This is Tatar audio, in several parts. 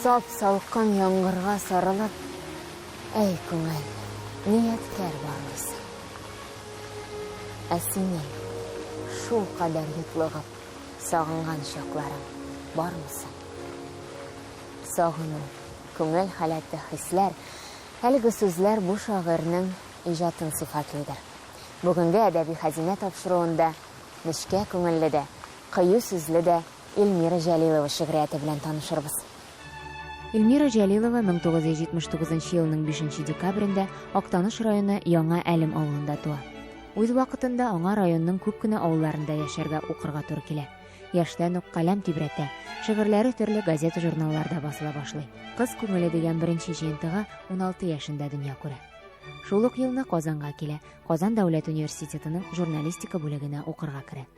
Сап-салкын яңгырга сарылып, әй күңел, ни ядкәр барлыйсың? Ә синең шулкадәр йотлыгып сагынган чакларың бармы соң? Сагыну, күңел халәте, хисләр, әлеге сүзләр бу шагыйрьнең иҗатын сыйфатлыйдыр. Бүгенге Әдәби хәзинә тапшыруында нечкә күңелле дә, кыю сүзле дә Эльмира Җәлилова шигърияте белән танышырбыз. Эльмира Җәлилова 1979 елның 5 декабрендә Актаныш районы Яңа Әлем авылында туа. Үз вакытында аңа районның күп кенә авылларында яшәргә, укырга туры килә. Яшьтән үк каләм тибрәтә, шигырьләре төрле газета-журналларда басыла башлый. Кыз күңеле дигән беренче җыентыгы 16 яшендә дөнья күрә. Шул ук елны Казанга килә, Казан дәүләт университетының журналистика бүлегенә укырга керә.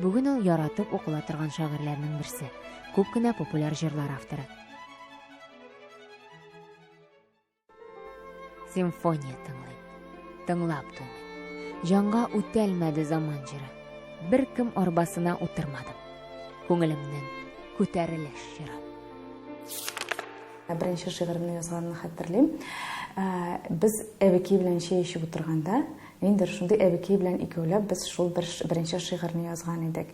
Бүген ул яратып укыла торган шагыйрьләрнең берсе, күп кенә популяр җырлар авторы. Симфония тыңлыйм. Тыңлап туймыйм. Җанга үтәлмәде заман җыры. Беркем арбасына утырмадым. Күңелемнең күтәрелеш җыры. Беренче шигыремне язганны хәтерлим. Без әбекәй белән чәй эчеп утырганда, ниндидер шундый әбекәй белән икәүләп без шул бер беренче шигырьне язган идек.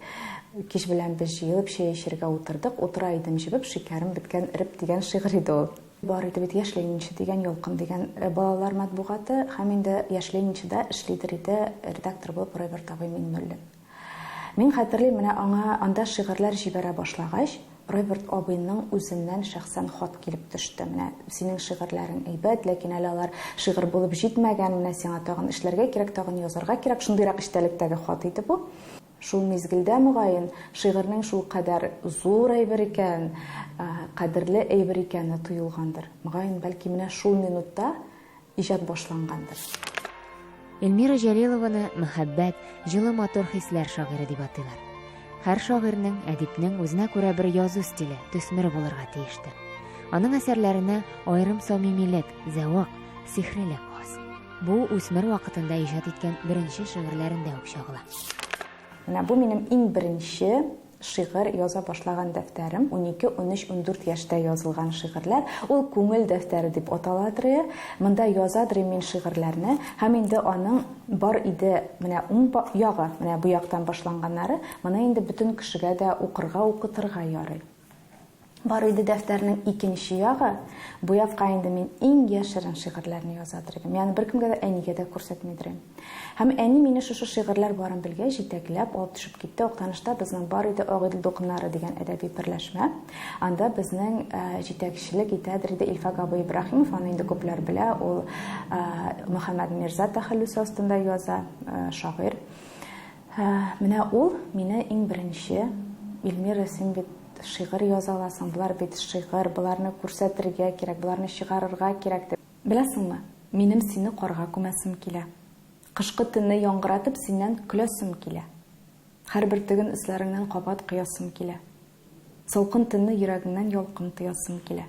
Кич белән без җыелып чәй эчәргә утырдык. Утыра идем җебеп, шикәрем беткән эреп дигән шигырь иде ул. Бар иде бит Яшь ленинчы дигән, Ялкын дигән балалар матбугаты һәм инде Яшь ленинчыда эшлидер иде редактор булып Роберт абый Миңнуллин. Мин хәтерлим, менә аңа анда шигырьләр җибәрә башлагач, Роберт абыйның үзеннән шәхсән хат килеп төште. Менә синең шигырьләрең әйбәт, ләкин әле алар шигырь булып җитмәгән, менә сиңа тагын эшләргә кирәк, тагын язарга кирәк. Шундыйрак эчтәлектәге хат иде бу. Шул мизгелдә, мөгаен, шигырьнең шулкадәр зур әйбер икән, кадерле әйбер икәне тоелгандыр. Мөгаен, бәлки, менә шул минутта иҗат башлангандыр. Эльмира Җәлилованы мәхәббәт, җылы матур хисләр шагыйре дип атыйлар. Һәр шагыйрьнең, әдипнең үзенә күрә бер язу стиле, төсмере булырга тиештер. Аның әсәрләренә аерым самимилек, зәвык, сихрилек хас. Бу үсмер вакытында иҗат иткән беренче шигырьләрендә үк чагыла. Менә бу минем иң беренче шигырь яза башлаган дәфтәрем, 12, 13, 14 яшьтә язылган шигырьләр. Ул күңел дәфтәре дип аталадыр. Монда язадыр мин шигырьләрне һәм инде аның бар иде менә уң ягы, менә бу яктан башланганнары, моны инде бөтен кешегә дә укырга, укытырга ярый. Бар иде дәфтәрнең икенче ягы, бу якка инде мин иң яшерен шигырьләрне язадыр идем. Ягъни беркемгә дә, әнигә дә күрсәтмидер идем. Һәм әни мине шушы шигырьләр барын белгәч, җитәкләп алып төшеп китте. Актанышта безнең бар иде Агыйдел дулкыннары дигән әдәби берләшмә. Анда безнең җитәкчелек итәдер иде Илфак абый Ибраһимов, аны инде күпләр белә, ул Мөхәммәд Мирза тәхәллүсе астында яза, шагыйрь. Менә ул мине иң беренче, Эльмира, син бит шигырь яза аласың, болар бит шигырь, боларны күрсәтергә кирәк, боларны чыгарырга кирәк дип. Беләсеңме, минем сине карга күмәсем килә. Кышкы төнне яңгыратып синнән көләсем килә. Һәр бөртеген өсләреңнән кабат коясым килә. Салкын төнне йөрәгеңнән ялкын тоясым килә.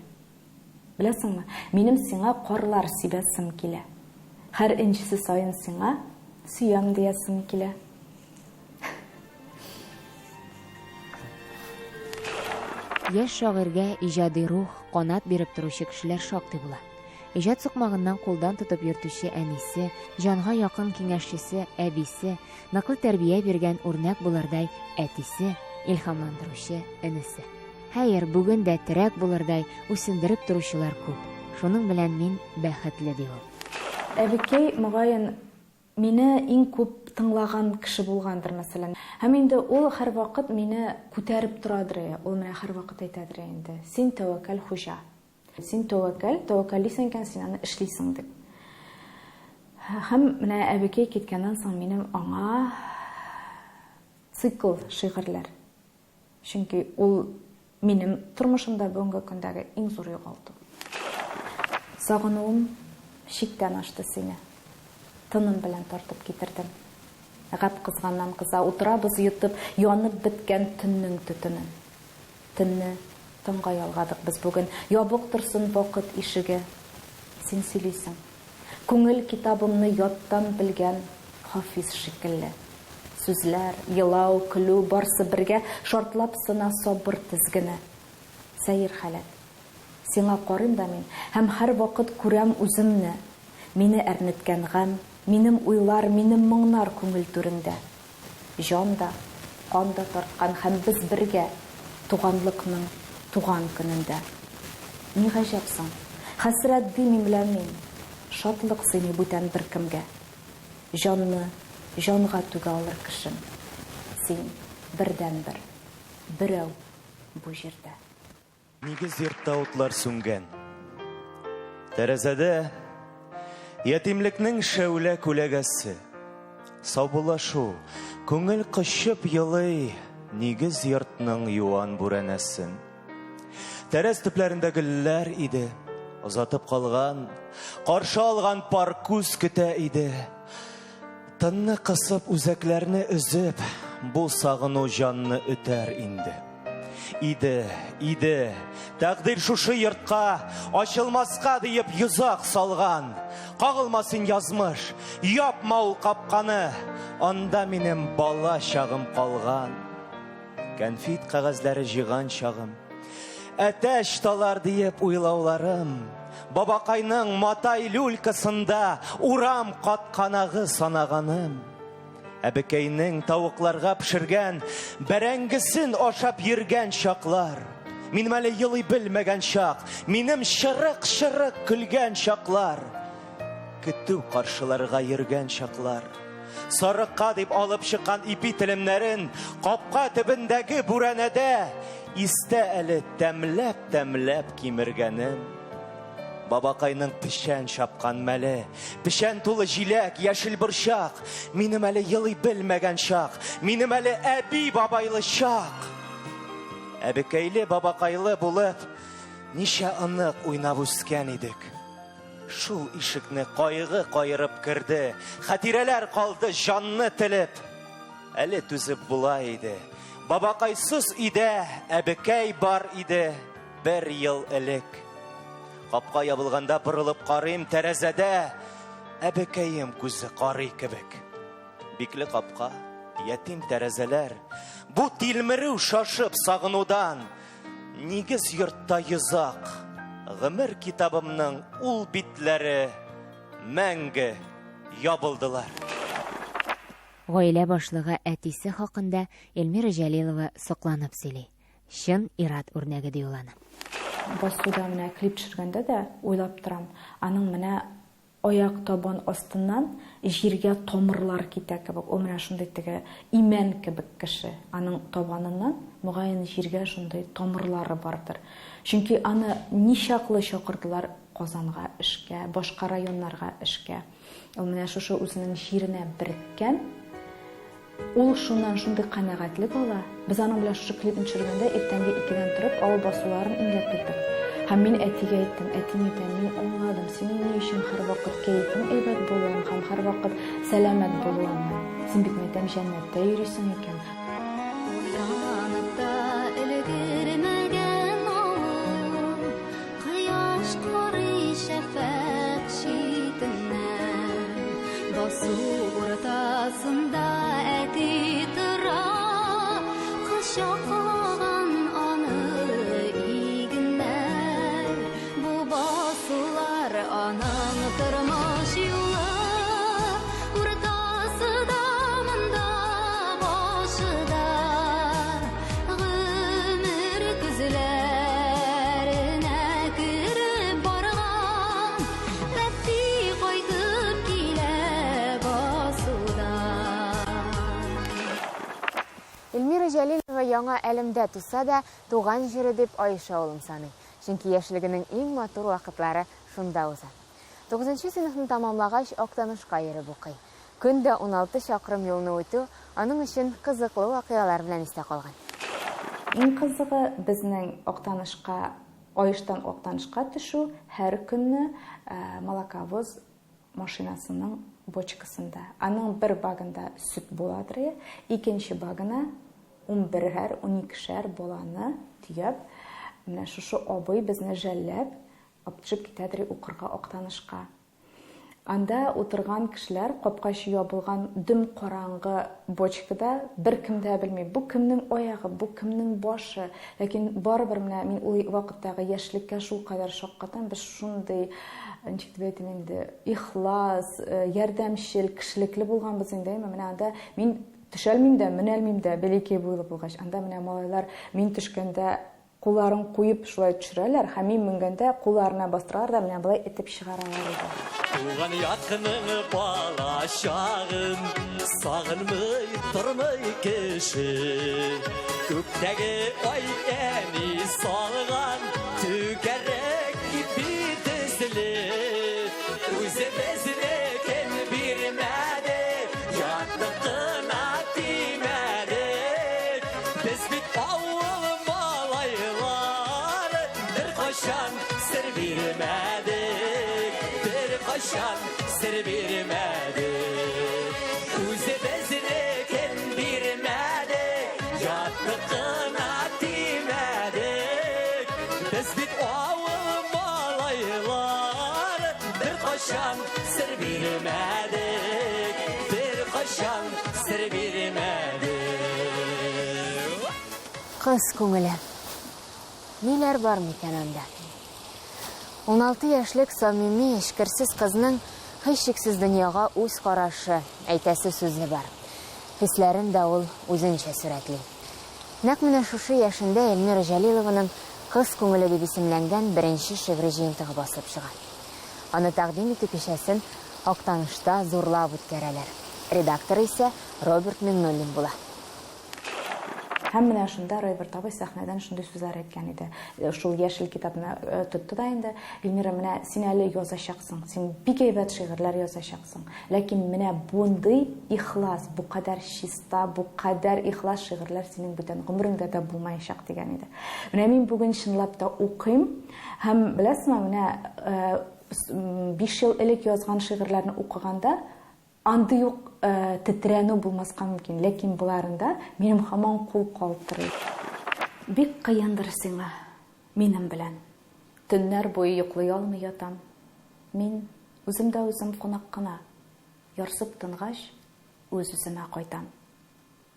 Беләсеңме, минем сиңа карлар сибәсем килә. Һәр энҗесе саен сиңа сөям диясем килә. Яшь шагыйрьгә иҗади рух, канат биреп торучы кешеләр шактый була. Иҗат сукмагыннан кулдан тотып йөртүче әнисе, җанга якын киңәшчесе, әбисе, ныклы тәрбия биргән үрнәк булырдай әтисе, илһамландыручы энесе. Хәер, бүген дә терәк булырдай, үсендереп торучылар күп. Шуның белән мин бәхетле, ди ул. Әбекәй, мөгаен, мине иң күп тыңлаган кеше булгандыр, мәсәлән. Һәм инде ул һәрвакыт мине күтәреп торадыр, ул менә һәрвакыт әйтәдер инде, Син тәвәккәл хуҗа. Син тәвәккәл, тәвәккәллисең икән, син аны эшлисең, дип. Һәм менә әбекәй киткәннән соң минем аңа цикл шигырьләр. Чөнки ул минем тормышымда бүгенге көндәге иң зур югалту. Сагынуым чиктән ашты сине. Тыным белән тартып китердем. Гәп кызганнан кыза утырабыз йотып, янып беткән төннең төтенен. Төнне таңга ялгадык без бүген, ябык торсын вакыт ишеге. Син сөйлисең. Күңел китабымны яттан белгән хафиз шикелле. Сүзләр, елау, көлү, барсы бергә шартлап сына сабыр тезгене. Сәер халәт. Сиңа карыйм да мин һәм һәрвакыт күрәм үземне. Мине әрнеткән гамь, минем уйлар, минем моңнар күңел түреңдә. Җан да, кан да тарткан һәм без бергә туганлыкның туган көнендә. Ни гаҗәп соң? Хәсрәт димим лә мин, шатлык сыймый бүтән беркемгә. Җанны җанга түгә алыр кешем, син, бердәнбер, берәү бу җирдә. Нигез йортта утлар сүнгән. Тәрәзәдә ятимлекнең шәүлә күләгәсе. Саубуллашу, күңел кочып елый нигез йортның юан бүрәнәсен. Тәрәз төпләрендә гөлләр иде, озатып калган, каршы алган пар күз көтә иде. Тынны кысып, үзәкләрне өзеп, бу сагыну җанны өтәр инде. Иде, иде, тәкъдир шушы йортка ачылмаска диеп йозак салган. Кагылма син язмыш, япма ул капканы, анда минем бала чагым калган. Кәнфит кәгазьләре җыйган чагым. Әтәч талар диеп уйлауларым, бабакайның матай люлькасында урам катканагы санаганым. Әбекәйнең тавыкларга пешергән бәрәңгесен ашап йөргән чаклар. Минем әле елый белмәгән чак, минем чырык-чырык көлгән чаклар. Көтү каршыларга йөргән чаклар. Сарыкка дип алып чыккан ипи телемнәрен капка төбендәге бүрәнәдә истә әле тәмләп-тәмләп кимергәнем. Бабакайның печән чапкан мәле, печән тулы җиләк, яшел борчак, минем әле елый белмәгән чак, минем әле әби бабайлы чак. Әбекәйле бабакайлы булып, ничә онык уйнап үскән идек. Шул ишекне кайгы каерып керде, хатирәләр калды җанны телеп. Әле түзеп була иде. Бабакайсыз өйдә әбекәй бар иде бер ел элек. Капка ябылганда борылып карыйм тәрәзәдә әбекәем күзе карый кебек. Бикле капка, ятим тәрәзәләр. Бу тилмерү шашып сагынудан. Нигез йортта йозак. Гомер китабымның ул битләре мәңге ябылдылар. Гаилә башлыгы әтисе хакында Эльмира Җәлилова сокланып сөйли. Чын ир-ат үрнәге ди ул аны. Басуда менә клип төшергәндә дә уйлап торам, аның менә аяк табан астыннан җиргә тамырлар китә кебек. Ул менә шундый теге имән кебек кеше. Аның табаныннан, мөгаен, җиргә шундый тамырлары бардыр. Чөнки аны ничаклы чакырдылар Казанга эшкә, башка районнарга эшкә. Ул менә шушы үзенең җиренә береккән. Ул шуннан шундый канәгатьлек ала. Без аның белән шушы клипны төшергәндә иртәнге икедән торып авыл басуларын иңләп йөрдек. Һәм мин әтигә әйттем, әти, мин әйтәм, мин аңладым, синең ни өчен һәрвакыт кәефең әйбәт булуын һәм һәрвакыт сәламәт булуыңны. Син бит, мин әйтәм, җәннәттә йөрисең икән. Уянып та өлгермәгән авыл, Кояш карый шәфәкъ читеннән. Басу уртасында әти тора, Кочаклаган аны игеннәр. Бу басулар аның тормыш юлы, Уртасы да монда, башы да. Гомер көзләренә кереп барган, Әти кайтып килә басудан. Эльмира Җәлилова Яңа Әлемдә туса да, туган җире дип Аеш авылын саный. Чөнки яшьлегенең иң матур вакытлары шунда уза. Тугызынчы сыйныфны тәмамлагач, Актанышка йөреп укый. Көн дә 16 чакрым юлны үтү аның өчен кызыклы вакыйгалар белән истә калган. Иң кызыгы, безнең Актанышка, Аештан Актанышка төшү һәр көнне молоковоз машинасының бочкасында. Аның бер багында сөт буладыр, икенче багына унберәр, уникешәр баланы төяп, менә шушы абый безне жәлләп, алып төшеп китәдер укырга Актанышка. Анда утырган кешеләр капкачы ябылган дөм караңгы бочкада беркем дә белми, бу кемнең аягы, бу кемнең башы. Ләкин барыбер менә мин ул вакыттагы яшьлеккә шулкадәр шаккатам, без шундый, ничек дип әйтим инде, ихлас, ярдәмчел, кешелекле булганбыз инде, әйме. Менә анда мин төшәлмим дә, менәлмим дә, бәләкәй буйлы булгач. Анда менә малайлар мин төшкәндә Кулларын куеп шулай төшерәләр һәм мин менгәндә кулларына бастыралар да менә болай этеп чыгаралар иде. Туган якның балачагын сагынмый тормый кеше. Күктәге ай әни салган түгәрәк ипи төсле. Үзебезнекен бирмәде, ятныкына тимәде. Без бит авыл малайлары, беркайчан сер бирмәдек, беркайчан сер бирмәдек. Үзебезнекен бирмәдек, ятныкына тимәдек. Без бит авыл малайлары, беркайчан сер бирмәдек, беркайчан сер бирмәдек. Кыз күңеле. Ниләр бар микән анда? 16 яшьлек самими, эчкерсез кызның һичшиксез дөньяга үз карашы, әйтәсе сүзе бар. Хисләрен дә ул үзенчә сурәтли. Нәкъ менә шушы яшендә Эльмира Җәлилованың Кыз күңеле дип исемләнгән беренче шигъри җыентыгы басылып чыга. Аны тәкъдим итү кичәсен Актанышта зурлап үткәрәләр. Редакторы исә Роберт Миңнуллин була. Һәм менә шунда Роберт абый сәхнәдән шундый сүзләр әйткән иде. Шул яшел китапны тотты да инде, Эльмира, менә син әле язачаксың, син бик әйбәт шигырьләр язачаксың. Ләкин менә бундый ихлас, бу кадәр чиста, бу кадәр ихлас шигырьләр синең бүтән гомереңдә дә булмаячак, дигән иде. Менә мин бүген чынлап та укыйм һәм, беләсезме, менә 5 ел элек язган шигырьләрне укыганда, Андый ук тетрәнү булмаска мөмкин, ләкин боларында минем һаман кул калтырый. Бик кыендыр сиңа минем белән. Төннәр буе йоклый алмый ятам. Мин, үзем дә үзем кунак кына. Ярсып тынгач, үз-үземә кайтам.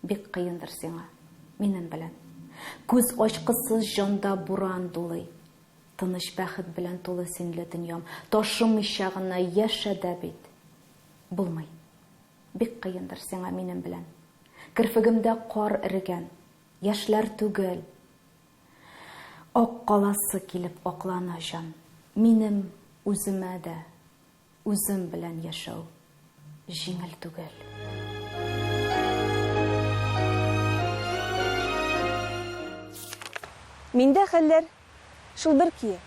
Бик кыендыр сиңа минем белән. Күз ачкысыз җанда буран дулый. Тыныч бәхет белән тулы синле дөньям. Ташымыйча гына яшә дә бит. Булмый. Бик кыендыр сиңа минем белән. Керфегемдә кар эрегән. Яшьләр түгел. Ак каласы килеп аклана җан. Минем үземә дә үзем белән яшәү җиңел түгел. Миндә хәлләр шул бер көе.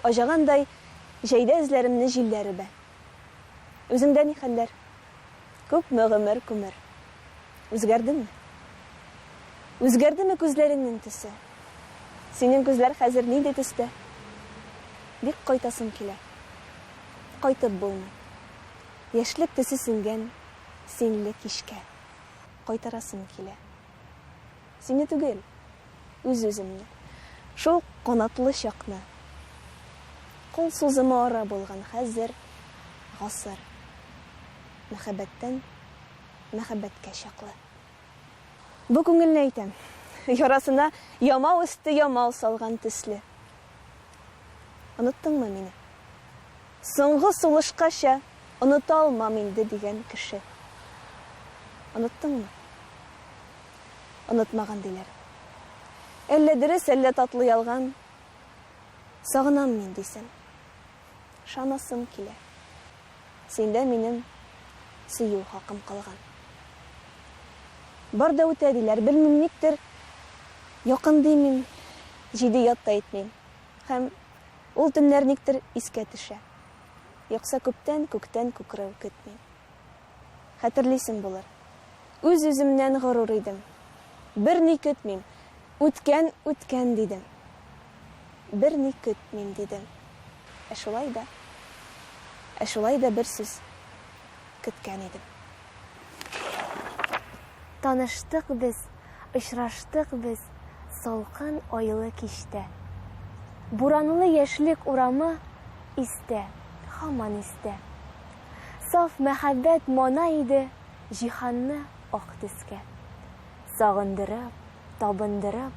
Аҗагандай җәйдә эзләремне җилләр үбә. Үзеңдә ни хәлләр? Күпме гомер күмер. Үзгәрдеме? Үзгәрдеме күзләреңнең төсе? Синең күзләр хәзер нинди төстә? Бик кайтасым килә. Кайтып булмый. Яшьлек төсе сеңгән синле кичкә. Кайтарасым килә. Сине түгел, үз-үземне. Шул канатлы чакны. Кул сузымы ара булган хәзер гасыр. Мәхәббәттән мәхәббәткә чаклы. Бу күңелне әйтәм. Ярасына ямау өсте ямау салган төсле. Оныттыңмы мине? Соңгы сулышкача оныта алмам инде дигән кеше. Оныттыңмы? Онытмаган диләр. Әллә дөрес, әллә татлы ялган. Сагынам мин дисәм. Ышанасым килә. Синдә минем сөю хакым калган. Бар да үтә диләр, белмим никтер, якын димим, җиде ят та итмим. Һәм ул төннәр никтер искә төшә. Юкса күптән күктән күкрәү көтмим. Хәтерлисең булыр. Үз-үземнән горур идем. Берни көтмим, үткән, үткән, дидем. Берни көтмим, дидем. Ә шулай да, ә шулай да бер сүз көткән идем. Таныштык без, очраштык без салкын айлы кичтә. Буранлы яшьлек урамы истә, һаман истә. Саф мәхәббәт мана иде җиһанны ак төскә. Сагындырып, табындырып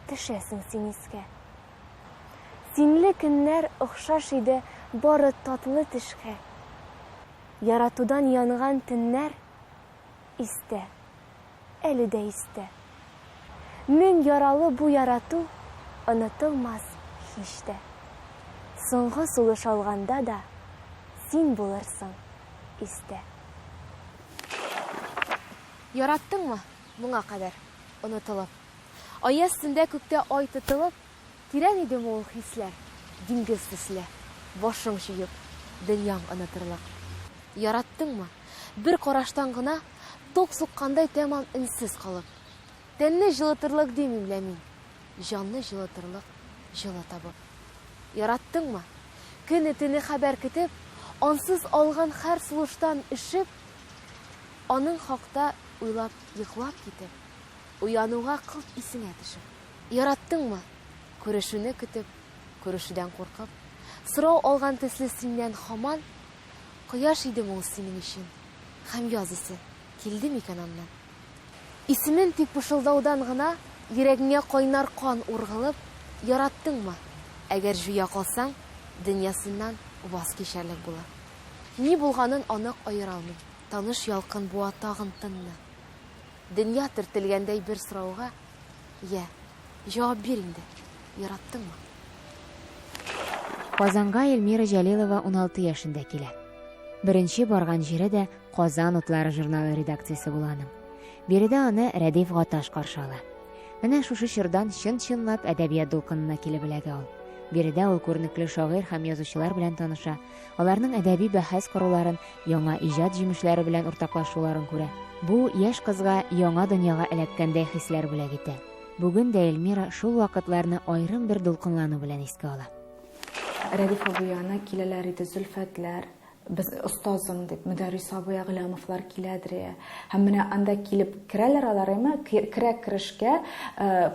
төшәсең син искә. Синле көннәр охшаш иде бары татлы төшкә. Яратудан янган төннәр истә, әле дә истә. Мең яралы бу ярату онытылмас һич тә. Соңгы сулыш алганда да син булырсың истә. Яраттыңмы моңа кадәр, онытылып? Аяз төндә күктә ай тотылып, тирән идеме ул хисләр, диңгез төсле, башың чөеп, дөньяң онытырлык? Яраттыңмы, бер караштан гына ток суккандай тәмам өнсез калып? Тәнне җылытырлык димим лә мин, җанны җылытырлык җылы табып. Яраттыңмы, көне-төне хәбәр көтеп, ансыз алган һәр сулыштан өшеп, аның хакта уйлап йоклап китеп, уянуга кылт исеңә төшеп? Яраттыңмы, күрешүне көтеп, күрешүдән куркып, сорау алган төсле синнән һаман, кояш идеме ул синең өчен, һәм яз исе килде микән аннан? Исемен тик пышылдаудан гына йөрәгеңә кайнар кан ургылып, яраттыңмы? Әгәр җуя калсаң, дөньясыннан ваз кичәрлек булыр. Ни булганын анык аера алмыйм. Таныш ялкын буа тагын тынны. Дөнья төртелгәндәй бер сорауга, йә, җавап бир инде, яраттыңмы? Казанга Эльмира Җәлилова 16 яшендә килә. Беренче барган җире дә Казан утлары журналы редакциясе була аның. Биредә аны Рәдиф Гаташ каршы ала. Менә шушы чордан чын-чынлап әдәбият дулкынына килеп эләгә ул. Биредә ул күренекле шагыйрь һәм язучылар белән таныша, аларның әдәби бәхәс коруларын, яңа иҗат җимешләре белән уртаклашуларын күрә. Бу яшь кызга яңа дөньяга эләккәндәй хисләр бүләк итә. Бүген дә Эльмира шул вакытларны аерым бер дулкынлану белән искә ала. Рәдиф абый янына киләләр иде Зөлфәтләр, без остазым дип, Мөдәррис абый Әгъләмовлар киләдер. Һәм менә анда килеп керәләр алар, әмма керә керешкә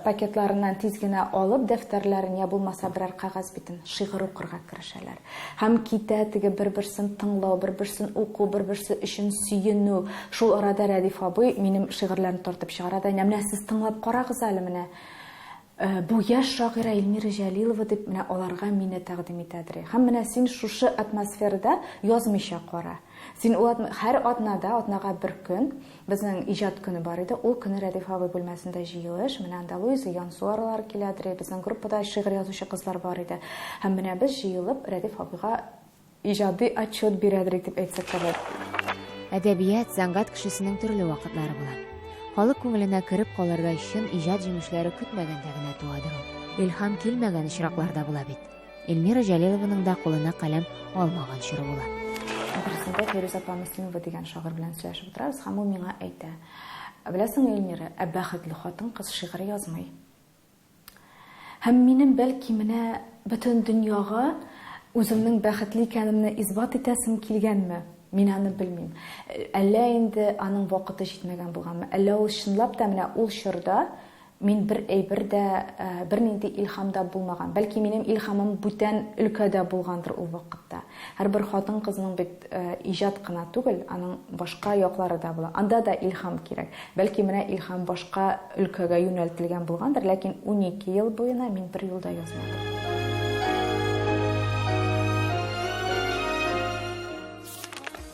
пакетларыннан тиз генә алып дәфтәрләрен я булмаса берәр кәгазь битен шигырь укырга керешәләр. Һәм китә теге бер-берсен тыңлау, бер-берсен уку, бер-берсе өчен сөенү. Шул арада Рәдиф абый минем шигырьләрне тартып чыгара да, менә сез тыңлап карагыз әле менә. Бу яшь шагыйрә Эльмира Җәлилова дип менә аларга мине тәкъдим итәдер. Һәм менә син шушы атмосферада язмыйча кара. Син ул һәр атнада, атнага бер көн, безнең иҗат көне бар иде, ул көне Рәдиф абый бүлмәсендә җыелыш, менә анда Луиза Янсуарлар киләдер, безнең группада шигырь язучы кызлар бар иде. Һәм менә без җыелып Рәдиф абыйга иҗади отчет бирәдер дип әйтсәк тә була. Әдәбият, сәнгать кешесенең төрле вакытлары була. Халык күңеленә кереп калырдай чын иҗат җимешләре көтмәгәндә генә туадыр ул. Илһам килмәгән очраклар да була бит. Эльмира Җәлилованың да кулына каләм алмаган чоры була. Берсендә Фирүзә апа Мөслимова дигән шагыйрь белән сөйләшеп утырабыз, һәм ул миңа әйтә: "Беләсеңме, Эльмира, ә бәхетле хатын-кыз шигырь язмый." Һәм минем, бәлки, менә бөтен дөньяга үземнең бәхетле икәнемне исбат итәсем килгәнме? Мин аны белмим. Әллә инде аның вакыты җитмәгән булганмы, әллә ул чынлап та менә ул чорда мин бер әйбер дә, бернинди илһам да булмаган. Бәлки, минем илһамым бүтән өлкәдә булгандыр ул вакытта. Һәрбер хатын-кызның бит иҗат кына түгел, аның башка яклары да була. Анда да илһам кирәк. Бәлки, менә илһам башка өлкәгә юнәлтелгән булгандыр, ләкин 12 ел буена мин бер юл да язмадым.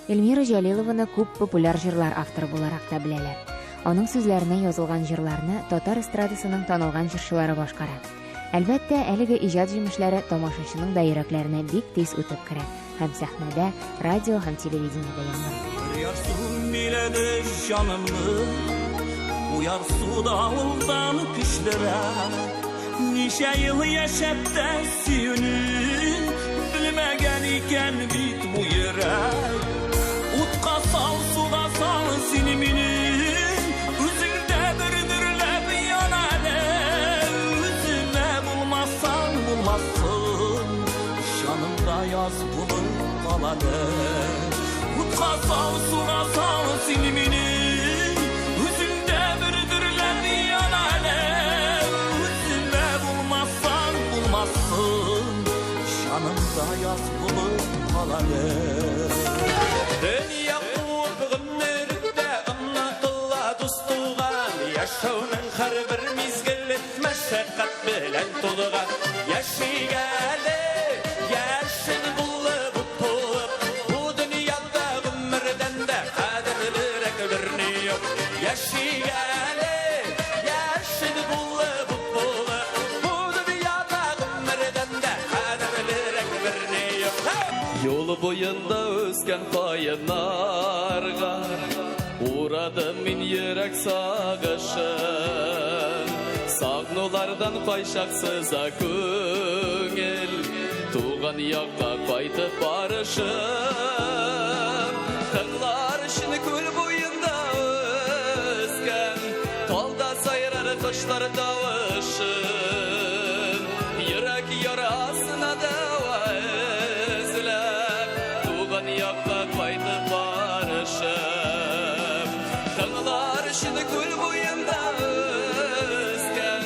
Эльмира Җәлилованы күп популяр җырлар авторы буларак та беләләр. Аның сүзләренә язылган җырларны татар эстрадасының танылган җырчылары башкара. Әлбәттә, әлеге иҗат җимешләре тамашачының да йөрәкләренә бик тиз үтеп керә һәм сәхнәдә, радио һәм телевидениедә яңгырый. Бер ярсу биләде җанымны, бу ярсу давылдан көчлерәк. Ничә ел яшәп тә сөюне белмәгән икән бит бу йөрәк. Утка сал, суга сал син мине, үзеңдә бер дөрләп ян әле. Үземә булмасаң булмасын, җанымда яз булып кал әле. Утка сал, суга сал син мине, үзеңдә бер дөрләп ян әле. Үземә булмасаң булмасын, җанымда яз булып кал әле. Дөнья куып гомер үтә, онытыла дус-туган. Яшәүнең һәрбер мизгеле мәшәкать белән тулган. Яшик әле, яшен булып, ут булып, бу дөньяда гомердән дә кадерлерәк берни юк. Яшик әле, яшен булып, ут булып, бу дөньяда гомердән дә кадерлерәк берни юк. Юл буенда үскән каеннарга Урадым мин йөрәк сагышын. Сагнулардан кайчак сыза күңел, Туган якка кайтып барышым. Тыңлар өчен күл буенда үскән Талда сайрар кошлар тавышын. Йөрәк ярасына дәва эзләп, Туган якка кайтып барышым. Тыңлар өчен күл буенда үскән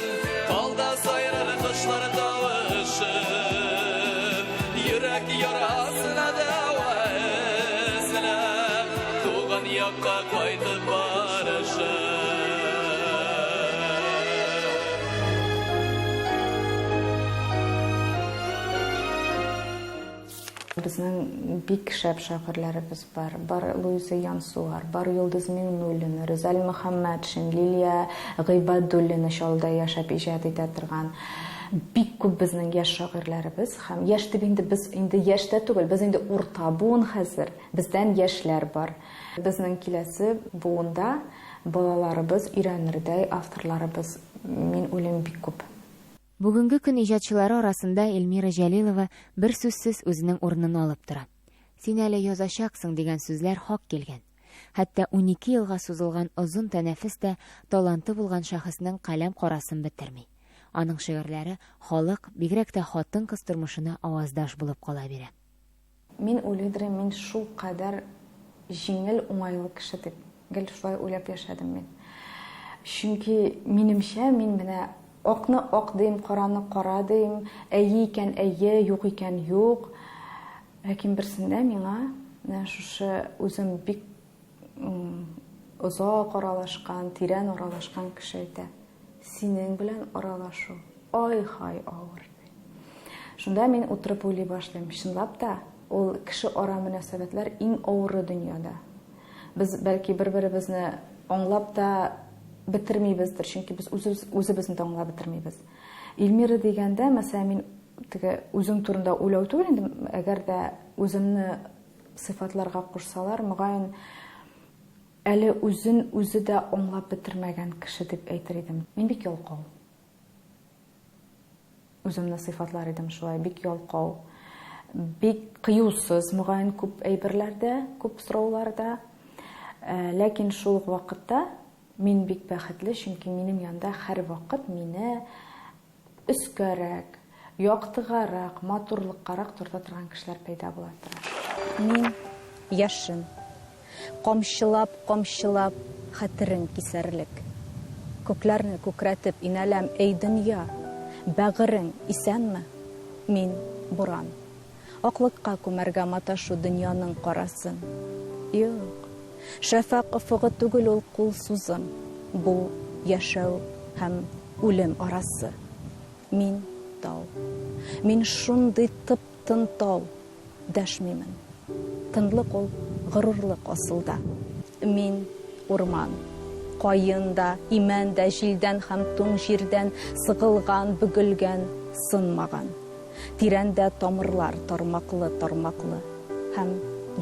Талда сайрар кошлар тавышын. Йөрәк ярасына дәва эзләп, Туган якка кайтып барышым. Безнең бик шәп шагыйрьләребез бар. Бар Луиза Янсуар, бар Йолдыз Миңнуллина, Рүзәл Мөхәммәтшин, Лилия Гыйбадуллина Чаллыда яшәп иҗат итә торган. Бик күп безнең яшь шагыйрьләребез һәм яшь дип инде без инде яшь тә түгел, без инде урта буын хәзер. Бездән яшьләр бар. Безнең киләсе буында балаларыбыз өйрәнердәй авторларыбыз, мин уйлыйм, бик күп. Бүгенге көн иҗатчылары арасында Эльмира Җәлилова берсүзсез үзенең урынын алып тора. Син әле язачаксың, дигән сүзләр хак килгән. Хәтта унике елга сузылган озын тәнәфес тә таланты булган шәхеснең каләм карасын бетерми. Аның шигырьләре халык, бигрәк тә хатын-кыз тормышына аваздаш булып кала бирә. Мин уйлыйдыр, мин шул кадәр җиңел, уңайлы кеше дип. Гел шулай уйлап яшәдем мин. Чөнки, минемчә, мин менә акны ак дим, караны кара дим, әйе икән әйе, юк икән юк. Ләкин берсендә миңа менә шушы үзем бик озак аралашкан, тирән аралашкан кеше әйтә, синең белән аралашу ай-һай авыр. Шунда мин утырып уйлый башлыйм, чынлап та, ул кеше ара мөнәсәбәтләр иң авыры дөньяда. Без, бәлки, бер-беребезне аңлап та бетермибездер, чөнки без үзебез, үзебезне дә аңлап бетермибез. Эльмира дигәндә, мәсәлән, мин теге үзем турында уйлау түгел инде, әгәр дә үземне сыйфатларга кушсалар, мөгаен, әле үзен үзе дә аңлап бетермәгән кеше дип әйтер идем. Мин бик ялкау. Үземне сыйфатлар идем шулай, бик ялкау, бик кыюсыз, мөгаен, күп әйберләрдә, күп сорауларда. Ләкин шул ук вакытта мин бик бәхетле, чөнки минем янда һәрвакыт мине өскәрәк, яктыгарак, матурлыккарак тарта торган кешеләр пәйда була тора. Мин яшен. Камчылап-камчылап хәтерең кисәрлек. Күкләрне күкрәтеп инәләм, әй дөнья, бәгырең, исәнме? Мин, буран. Аклыкка күмәргә маташу дөньяның карасын. Юк, шәфәкъ офыгы түгел ул кул сузым, бу, яшәү һәм үлем арасы. Мин, тау. Мин шундый тып-тын тау. Дәшмимен. Тынлык ул, горурлык асылда. Мин, урман. Каен да, имән дә җилдән һәм туң җирдән сыгылган, бөгелгән, сынмаган. Тирәндә тамырлар тармаклы-тармаклы һәм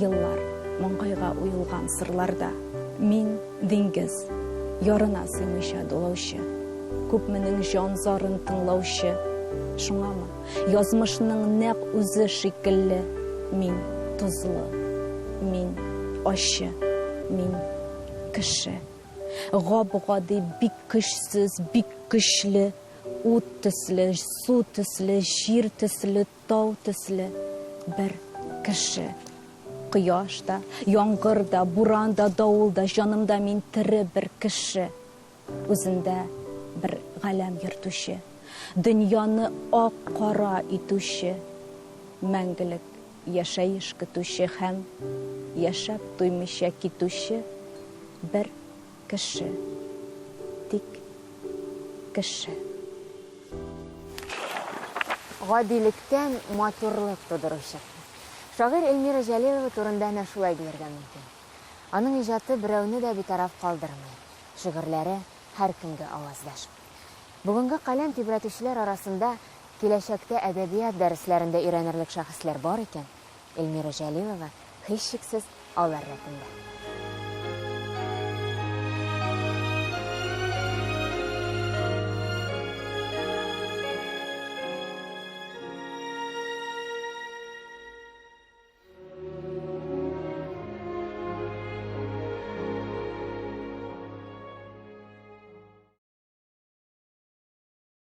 еллар маңгайга уелган сырларда. Мин, диңгез, ярына сыймыйча дулаучы, күпменең җан зарын тыңлаучы. Шуңамы, Язмышның нәкъ үзе шикелле мин тозлы, мин ачы, мин кеше. Гап-гади, бик көчсез, бик көчле, ут төсле, су төсле, җир төсле, тау төсле бер кеше. Кояш та, яңгыр да, буран да, давыл да, җанымда мин тере бер кеше. Үзендә бер галәм йөртүче, дөньяны ак-кара итүче, мәңгелек яшәеш көтүче һәм яшәп туймыйча китүче бер кеше. Тик кеше. Гадилектән матурлык тудыручы. Шагыйрь Эльмира Җәлилова турында әнә шулай дияргә мөмкин. Аның иҗаты берәүне дә битараф калдырмый, шигырьләре һәркемгә аваздаш. Бүгенге каләм тибрәтүчеләр арасында киләчәктә әдәбият дәресләрендә өйрәнерлек шәхесләр бар икән, Эльмира Җәлилова, һичшиксез, алар рәтендә.